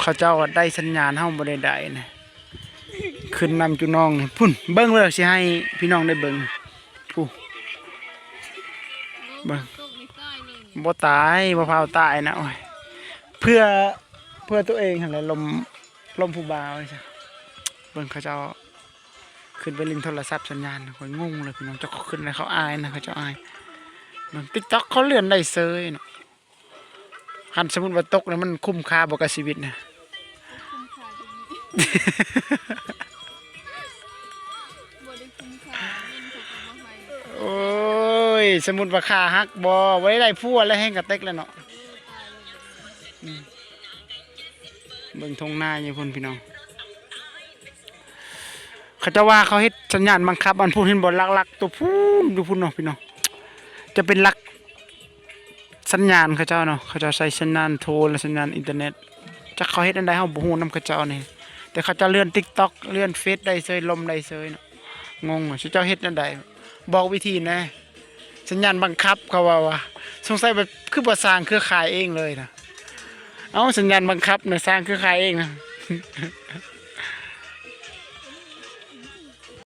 ເຂົາເຈົ້າໄດ້ສັນຍານ ເຮົາບໍ່ໄດ້ໄດ້ນະ. ຂຶ້ນນຳຈຸນ້ອງພຸ້ນ ເບິ່ງເດີ ຊິໃຫ້ພີ່ນ້ອງໄດ້ເບິ່ງ. ຜູ້ ເບິ່ງ ບໍ່ຕາຍ ບໍ່ພາວຕາຍນະ. ໂອ້ຍ ເພື່ອ ເພື່ອຕົວເອງຫັ້ນແຫຼະ ລົມ ລົມຜູ້ບ່າວ. ເບິ່ງເຂົາເຈົ້າຂຶ້ນໄປຫຼິ້ນໂທລະສັບສັນຍານ. ຂ້ອຍງົງເລີຍພີ່ນ້ອງ ເຈົ້າເຂົາຂຶ້ນແລ້ວເຂົາອາຍນະ ເຂົາເຈົ້າອາຍ. ເບິ່ງ TikTok ເຂົາເລື່ອນໄດ້ເຊີຍເນາະ. ຄັນສົມມຸດວ່າຕົກນະ ມັນຄຸ້ມຄ່າບໍ່ກັບຊີວິດນະ? ບໍ່ໄດ້ຄຸ້ມຄ່າ ບໍ່ໄດ້ຄຸ້ມຄ່າ ເງິນເຂົາກໍບໍ່ໃຫ້. ໂອ້ຍ ສົມມຸດວ່າຂາຫັກບໍ່ ບໍ່ໄດ້ໄດ້ຜົວແລ້ວ ແຮງກະເຕັກແລ້ວເນາະ. ເອີ ຕາຍແລ້ວ. ອືມ ເບິ່ງທົ່ງນາຢູ່ພຸ້ນພີ່ນ້ອງ. ເຂົາເຈົ້າວ່າເຂົາເຮັດສັນຍານບັງຄັບ ອັນພຸ້ນເຫັນບໍ່ ຫຼັກໆຕົວພຸ້ນ ຢູ່ພຸ້ນເນາະພີ່ນ້ອງ. ຈະເປັນຫຼັກສັນຍານເຂົາເຈົ້າເນາະ ເຂົາເຈົ້າໃຊ້ສັນຍານໂທ ແລະ ສັນຍານອິນເຕີເນັດ. ຈັກເຂົາເຮັດອັນໃດ ເຮົາບໍ່ຮູ້ນຳເຂົາເຈົ້ານີ້ ແຕ່ເຂົາເຈົ້າເລື່ອນ TikTok ເລື່ອນເຟສໄດ້ເຊີຍ ລົມໄດ້ເຊີຍເນາະ. ງົງວ່າເຂົາເຈົ້າເຮັດແນວໃດ ບອກວິທີແດ່. ສັນຍານບັງຄັບ ເຂົາເວົ້າວ່າ ສົງໄສແບບ ຄືບໍ່ສ້າງເຄືອຂ່າຍເອງເລີຍນະ. ເອົ້າ ສັນຍານບັງຄັບນະ ສ້າງເຄືອຂ່າຍເອງນະ.